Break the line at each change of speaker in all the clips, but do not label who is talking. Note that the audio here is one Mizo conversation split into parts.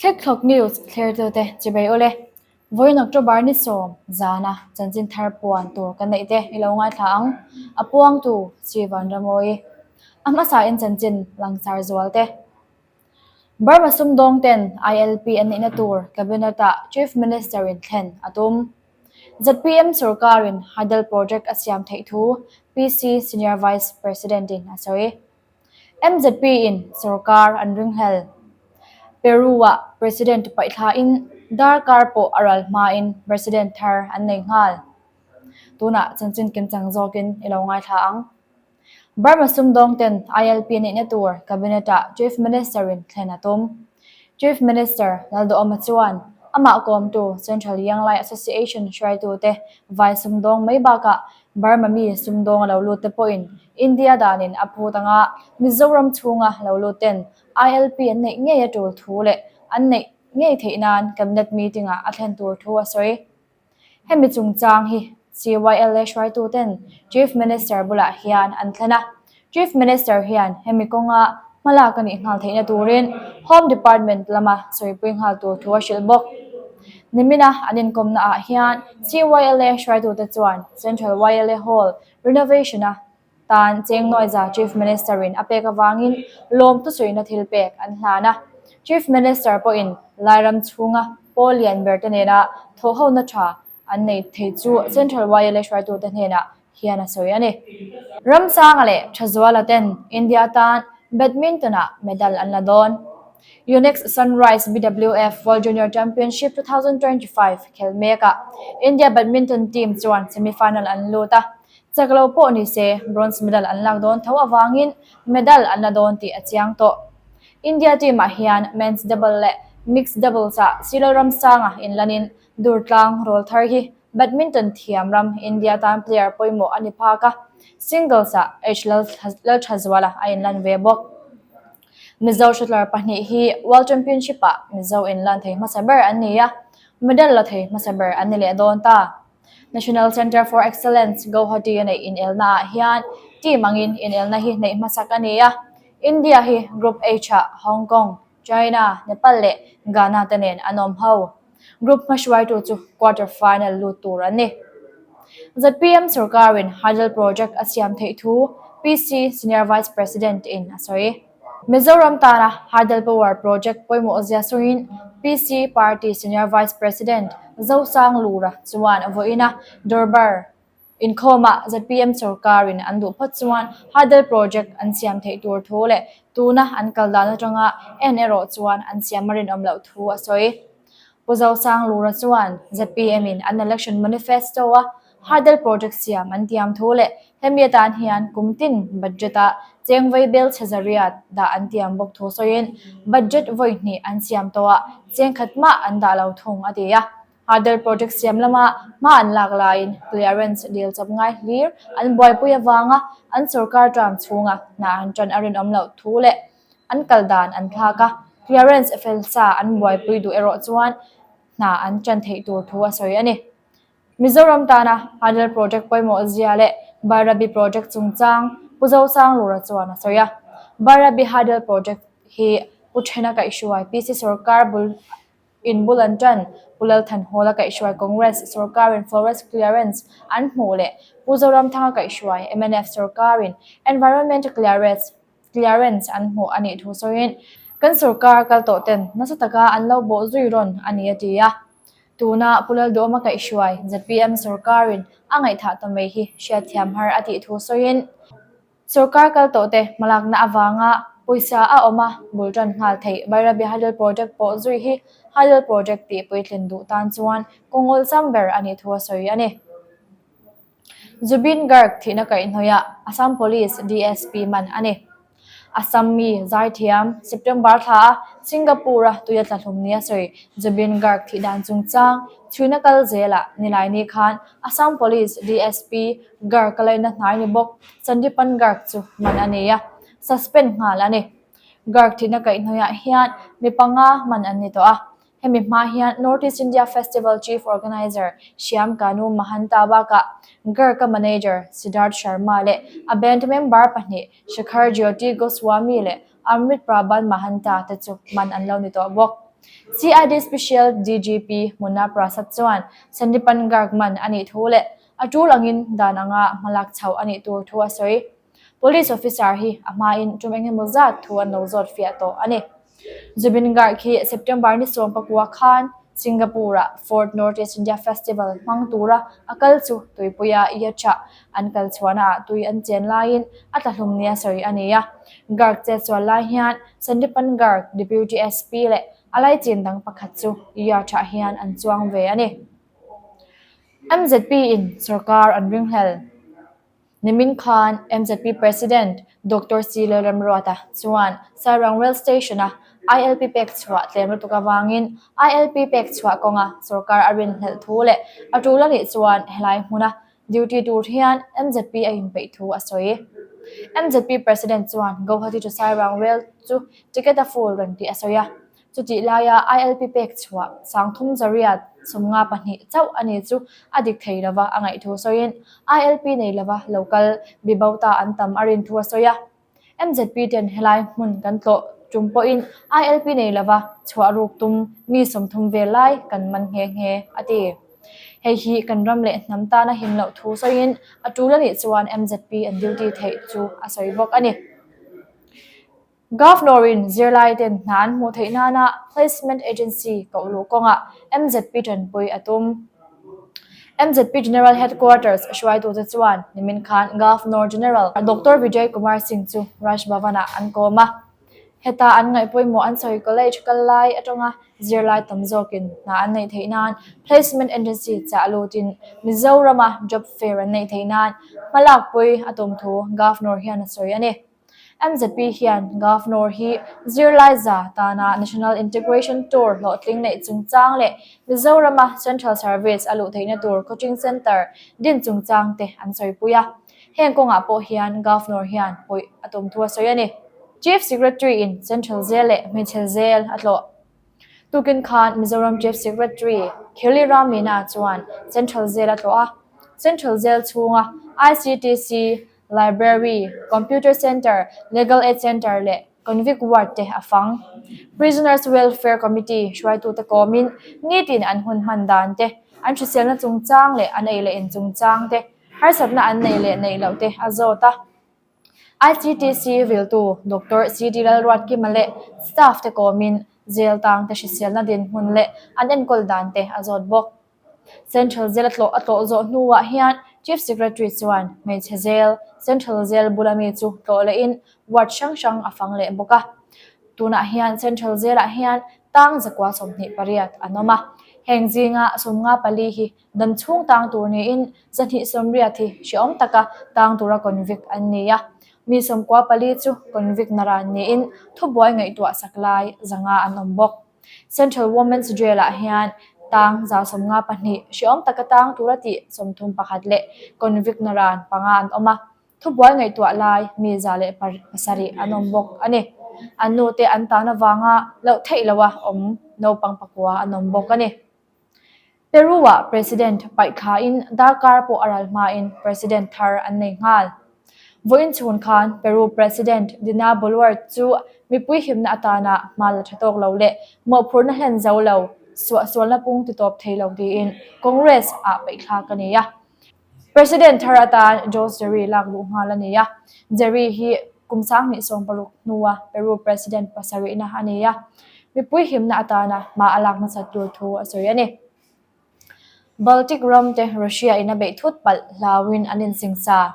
Thlekthlawk News thlertute chibei ule. Vawiin October ni sawm zana chanchin thar puan tur ka neih te i lo ngaithla ang. A puangtu Sri Vanramawii. A hmasain chanchin langsar zual te. Burma sumdawng ten ILP an neihna tur Cabinet-ah Chief Minister-in thlen a tum. ZPM sorkarin Hydel Project a siam theih thu PC Senior Vice President-in a sawi. MZP-in sorkar an ringhlel. Peru-ah President paihthlain darkar pawh a ral hmain President thar an nei nghal. Tunah chanchin kimchang zawkin i lo ngaithla ang. Burma sumdawng ten ILP neihna tur Cabinet-ah Chief Minister-in thlen a tum. Chief Minister Lalduhawma chuan amah kawmtu Central Yanglai Association hruaitute vai sumdawng mai bakah Burma mi sumdawng a lo lut te pawhin India danin a phut anga Mizoram chhunga lo lut ten ILP an neih ngei a tul thu leh an neih ngei theih nan Cabinet meeting-ah a thlen tur thu a sawi. Hemi chungchang hi CYLA hruaituten Chief Minister bulah hian an thlen a. Chief Minister hian hemi kawnga hmalak a nih nghal theihna turin Home Department lama sawipui nghal tur thu a hrilh bawk. Nimina an inkawmna ah hian CYLA hruaitute chuan Central YLA Hall renovation-a tan Cheng Noisa Chief Minister-in a pek avangin lawmtu suihna thil pek an hlan a. Chief Minister pawhin Lairam chhunga pawl lian ber te nena thawhhona tha an nei thei chu Central YLA hruaitute hnenah hian a sawi a ni. Ramsanga leh Thazuala ten India tan Badminton-ah medal an la dawn. Yonex Sunrise BWF World Junior Championship 2025 khel mekah India badminton team chuan semi-final an lut a. Chak lo pawh ni se, bronze medal an lak dawn tho avangin medal an la dawn tih a chiang tawh. India team ah hian men's double leh mixed doubles ah Silo Ramsanga inlanin Durtlang rawl thar hi badminton thiam ram India tan player pawimawh a ni phak a, singles ah H Lalthazuala a inlan ve bawk. Mizo shuttler pahnih hi World Championship ah Mizo inlan thei hmasa ber an ni a, medal la thei hmasa ber an ni leh dawn ta. National Centre for Excellence, Guwahati a neih inelna ah hian team angin inelna hi neih hmasak a ni a, India hi Group H-ah Hong Kong, China, Nepal leh Ghana te nen an awm ho. Group hmahruaitu chu quarter final lut tur an ni. ZPM sorkarin Hydel Project a siam theih thu PC Senior Vice President in a sawi. Mizoram tana Hydel Power Project pawimawh zia sawiin PC Party Senior Vice President Zosang Lura chuan vawiina Durbar inkhawmah zpm sorkarin an duh phawt chuan Hydel Project an siam theih tur thu leh tuna an kal dan atanga en erawh chuan an siam a rinawm loh thu a sawi. Pu Zosang Lura chuan zpm in an election manifesto-a Hydel project siam an tiam thu leh hemi atan hian kum tin budget-ah cheng vawi bel chhe zariat dah an tiam bawk thu sawiin budget vawi hnih an siam tawh a, cheng khat mah an dah lo thung a ti a. Hydel project siam lama hma an lak laiin clearance dil chawp ngai hlir an buaipui avanga an sorkar term chhunga hna an tan a rinawm loh thu leh an kal dan an thlak a, clearance fel sa an buaipui duh erawh chuan hna an tan theih tur thu a sawi a ni. Mizoram tana Hydel Project pawimawh zia leh Bairabi Project chungchang Pu Zosanglura chuan a sawi a. Bairabi Hydel Project hi Pu Thena kaihhruai PC sorkar bul in bul an tan, Pu Lalthanhawla kaihhruai Congress sorkarin Forest Clearance an hmuh leh Pu Zoramthanga kaihhruai mnf sorkarin Environment Clearance Clearance an hmuh a nih thu sawiin kan sorkar kal tawh ten nasa taka an lo bawh zui rawn a ni a ti a. Tuna Pu Lalduhawma kaihhruai zpm sorkarin a ngaihthah ta mai hi hriatthiam har a tih thu sawiin, sorkar kal tawhte hmalakna avanga pawisa a awm a, bul tan nghal theih Bairabi Hydel Project pawh zui hi Hydel Project tih puitlin duh tan chuan kawng awlsam ber a nih thu a sawi a ni. Zubeen Garg thihna kaihhnawihah Assam Police DSP man a ni. Assam mi zaithiam September thla a Singapore-a tuia tla hlum nia sawi Zubeen Garg thih dan chungchang chhuina kal zelah Nilaini khan Assam Police DSP Garg a laihna hnai ni bawk Sandipan Garg chu man a ni a, suspend nghal a ni. Garg thihna kaihhnawihah hian mi panga man an ni tawh a, Hemi hma hian North East India Festival Chief Organiser Shyam Kanu Mahanta bakah Gurkha Manager Siddharth Sharma leh a band member pahnih Shekhar Jyoti Goswami leh Amrit Prabal Mahanta te chu man an lo ni tawh bawk. CID Special DGP Munna Prasad chuan Sandipan Garg man a nih thu leh a tul angin dan anga hmalak chhoh a nih tur thu a sawi. Police officer hi a hmain tum engemaw zat thu an lo zawt fiah tawh a ni. Zubeen Garg hi September ni 19 khan Singapore-ah Ford North East India Festival hmang tura a kal chu tuipuia yacht-ah an kal chhuahnaah tui an chen laiin a tlahlum nia sawi a ni a. Garg chetsual lai hian Sandipan Garg, Deputy SP leh a laichin dang pakhat chu yacht-ah hian an chuang ve a ni. MZP-in sorkar an ringhlel. Nimin khan mzp President Doctor C Lalramruata chuan Sairang Rail Station-a ILP pek chhuah tlem lutuk avangin ILP pek chhuah kawnga sorkar a rinhlelh thu leh a tul a nih chuan helai hmuna duty tur hian mzp a inpeih thu a sawi. Mzp President chuan Guwahati to Sairang Rail chu ticket a full reng tih a sawi a. Chutih laia ILP pek chhuah 3000 zariat 52 chauh a ni chu a dik thei lova a ngaih thu sawiin ILP nei lova lo kal Bibauta an tam a rin thu a sawi a. MZP ten helai hmun kan tlawh tum pawhin ILP nei lova chhuah ruk tum mi 30 vel lai kan man nghe nghe, a ti. Hei hi kan ram leh hnam tana him loh thu sawiin a tul a nih chuan MZP an duty theih chu a sawi bawk a ni. Governor-in zirlaiten hna an hmuh theih nana Placement Agency koh luh kawngah MZP tanpui a tum. MZP General Headquarters hruaitute chuan nimin khan Governor General Doctor Vijay Kumar Singh chu Raj Bhavan-ah an kawm a. Heta an ngaihpawimawh an sawi college kal lai atanga zirlai tam zawkin hna an neih theih nan Placement Agency chah lutin Mizorama job fair an neih theih nan hmalakpui a tum thu Governor hian a sawi a ni. MZP hian Governor hi zirlai za tana National Integration Tour hlawhtling neih chungchang leh Mizorama Central Service a luh theihna tur Coaching Centre din chungchang te an sawipui a. Heng kawngah pawh hian Governor hian puih a tum thu a sawi a ni. Chief Secretary in Central Jail leh Hmeichhe Jail a tlawh. Tukin khan Mizoram Chief Secretary Kheli Ram Meena chuan Central Jail a tlawh a. Central Jail chhunga ICTC Library, Computer Centre, Legal Aid Centre leh Convict Ward te a fang. Prisoners Welfare Committee hruaitute kawmin nitin an hun hman dan te, an hriselna chungchang leh an ei leh in chungchang te, harsatna an neih leh neih loh te a zawt a. ICTC riltu Doctor CD Lalruatkima leh staff te kawmin jail tang te hriselna dinhmun leh an enkawl dan te a zawt bawk. Central Jail a tlawh a tlawh zawh hnuah hian Chief Secretary chuan hmeichhe jail, Central Jail bula mi chu tlawh lehin ward hrang hrang a fang leh bawk a. Tunah hian Central Jail-ah hian tang zakua 28 an awm a. Heng zinga 54 hi dam chhung tang tur niin 280 hi hrehawm taka tang tura convict an ni a. Mi 94 chu convict naran niin thubuai ngaihtuah sak lai 500 an awm bawk. Central Women's Jail-ah hian tang 152 hrehawm taka tang tura tih 31 leh convict naran panga an awm a, thubuai ngaihtuah lai mi 107 an awm bawk a ni. An nute an tan avanga loh theih loha awm naupang pakua an awm bawk a ni. Peru-ah President paih thlain darkar pawh a ral hmain President thar an nei nghal. Vawiin chhun khan Peru President Dina Boluarte chu mipui himna atana hma la tha tawk lo leh mawhphurhna hlen zo lo, suahsualna pung titawp thei lo tiin Congress-ah paih thlak a ni a. President thar atan Jose Jerry lak luh nghal a ni a. Jerry hi kum 2016 hnua Peru President pasarihna a ni a, mipui himna atana hma a lak nasat tur thu a sawi a ni. Baltic ram te Russia in a beih thut palh hlauin an insingsa.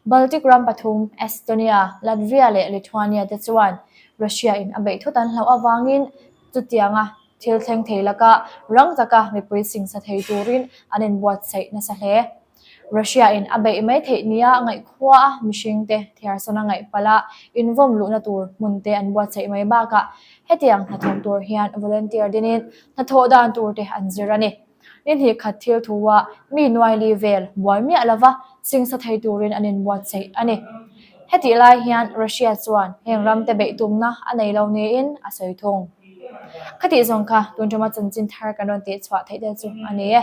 Baltic ram pathum Estonia, Latvia leh Lithuania te chuan Russia in a beih thut an hlauh avangin chutianga Thil thleng thei laka rang taka mipui singsa thei turin an inbuatsaih nasa hle. Russia in a beih mai theih nia ngaihkhua a mihringte thiarsawna ngaih palh a invawm luhna tur hmun te an buatsaih mai bakah hetiang hnathawk tur hian volunteer dinin hnathawh dan tur te an zir a ni. Ni hnih khat thil thua mi nuai li vel buai miah lova singsa thei turin an inbuatsaih a ni. Hetih lai hian Russia chuan heng ramte beih tumna a nei lo niin a sawi thung. Khatih zawng kha tun tuma chanchin thar kan rawn tihchhuah theih te chu a ni e.